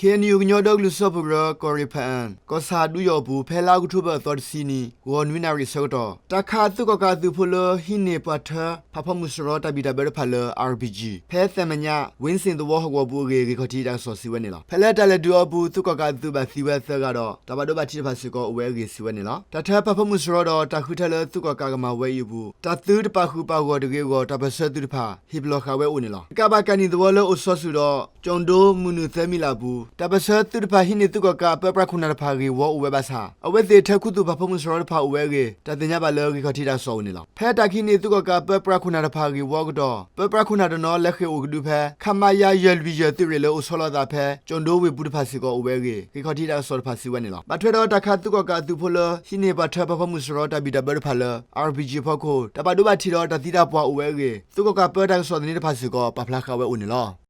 ခ့ၣ်အဲၣ်ယူၣ် ကညီဒီကလုာ်စၢဖှိၣ်ကရၢ ကီၢ်ရ့ၣ်ဖၣ်အၣ် ကီၢ်ဆၣ်ဒူယီၣ်အပူၤ ဖဲလါအီးကထိဘၢၣ်အသီတဆံနံၤ ဂီၤနွံနၣ်ရံၣ်အဆၢကတီၢ် တၢ်ခးသုးကီၣ်ကးအသုးဖိလၢ ဟံးန့ၢ်ပှၤထၢ ဖးဖီမုၢ်စရီတၢ်ဘံၣ်တၢ်ဘၢတဖၣ်လၢ အၣ်အပံၣ်ကၠံၣ် ဖဲသဲၣ်မဲာ်ညါ ဝ့စ့ၣ်သဝီဟီၣ်ကဝီၤပူၤအဂ့ၢ် ဂ့ၢ်ခီၣ်ထံးတၢ်ကစီၣ်စံးဝဲန့ၣ်လီၤ. ဖဲလၢတၢ်လဲၤဒုးအီၤအပူၤ သုးကီၣ်ကးအသုးဘၣ်သံဝဲသၢဂၤဒီး တၢ်ဘၣ်ဒိဘၣ်ထံးတဖၣ်စ့ၢ်ကီးအိၣ်ဝဲအဂ့ၢ် စံးဝဲန့ၣ်လီၤ. တၢ်ထၢဖးဖီမုၢ်စရီဒီး တၢ်ဃုထၢလၢသုးကီၣ်ကးကမၤဝဲအံၤအပူၤ တၢ်သုတပာ်ဃုာ်ပာ်ဂီၢ်တဂ့ၤအဂီၢ် တၢ်ပၢၢ်ဆၢသုးတဖၣ် ဟ့ၣ်ပလီၢ်ဃာ်ဝဲအိၣ်န့ၣ်လီၤ. ကကးဘၣ်ကးနံၣ်သဝီလၢအိၣ်စီၤစုၤဒီး ကၠိၣ်ဒိ မုၢ်နုာ်သၢမံလးအပူၤ တၢ်ပၢၢ်ဆၢသုးတဖၣ်ဟံးန့ၢ်သုးကီၣ်ကးအပၢပြးခိၣ်နၢ်တဖၣ်ဂ့ၢ်ဝီအိၣ်ဝဲဘၣ်ဆၣ် အဝဲသ့ၣ်ထၢခူသူၣ်ဖးဖီမုၢ်စရီတဖၣ်အိၣ်ဝဲအဂ့ၢ် တၢ်သ့ၣ်ညါဘၣ်လၢ ဂ့ၢ်ခီၣ်ထံးတၢ်ကစီၣ်အိၣ်န့ၣ်လီၤ. ဖဲတၢ်ကဟံးန့ၢ်သုးကီၣ်ကးအပၢပြးခိၣ်နၢ်တဖၣ်ဂ့ၢ်ဝီအကတီၢ် ပၢပြးခိၣ်နၢ်တနီၤ လဲၤဃ့ၢ်အိၣ်ကဒုဖဲ ခမရ ယဲၢ်လွံၢ်ယဲၢ် သုးရ့ၣ်လၢအိၣ်ဆီလီၤအသးဖဲ ကၠိၣ်ဒိဝ့ၢ်ပူၤတဖၣ်စ့ၢ်ကီးအိၣ်ဝဲအဂ့ၢ် ဂ့ၢ်ခီၣ်ထံးတၢ်ကစီၣ်တဖၣ်စံးဝဲန့ၣ်လီၤ. ဘၣ်ထွဲဒီးတၢ်ခးသုးကီၣ်ကးအသုးဖိလၢ ဟံးန့ၢ်ပှၤထၢဖးဖီမုၢ်စရီတၢ်ဘံၣ်တၢ်ဘၢတဖၣ်လၢ အၣ်အပံၣ်ကၠံၣ်အဖီခိၣ် တၢ်ဘၣ်ဒိဘၣ်ထံးဒီးတၢ်သံတၢ်ပှၢ်အိၣ်ဝဲအဂ့ၢ် သုးကီၣ်ကးပၢတၢ်ကစီၣ်သန့တဖၣ်စ့ၢ်ကီး ပာ်ဖျါဃာ်ဝဲအိၣ်န့ၣ်လီၤ.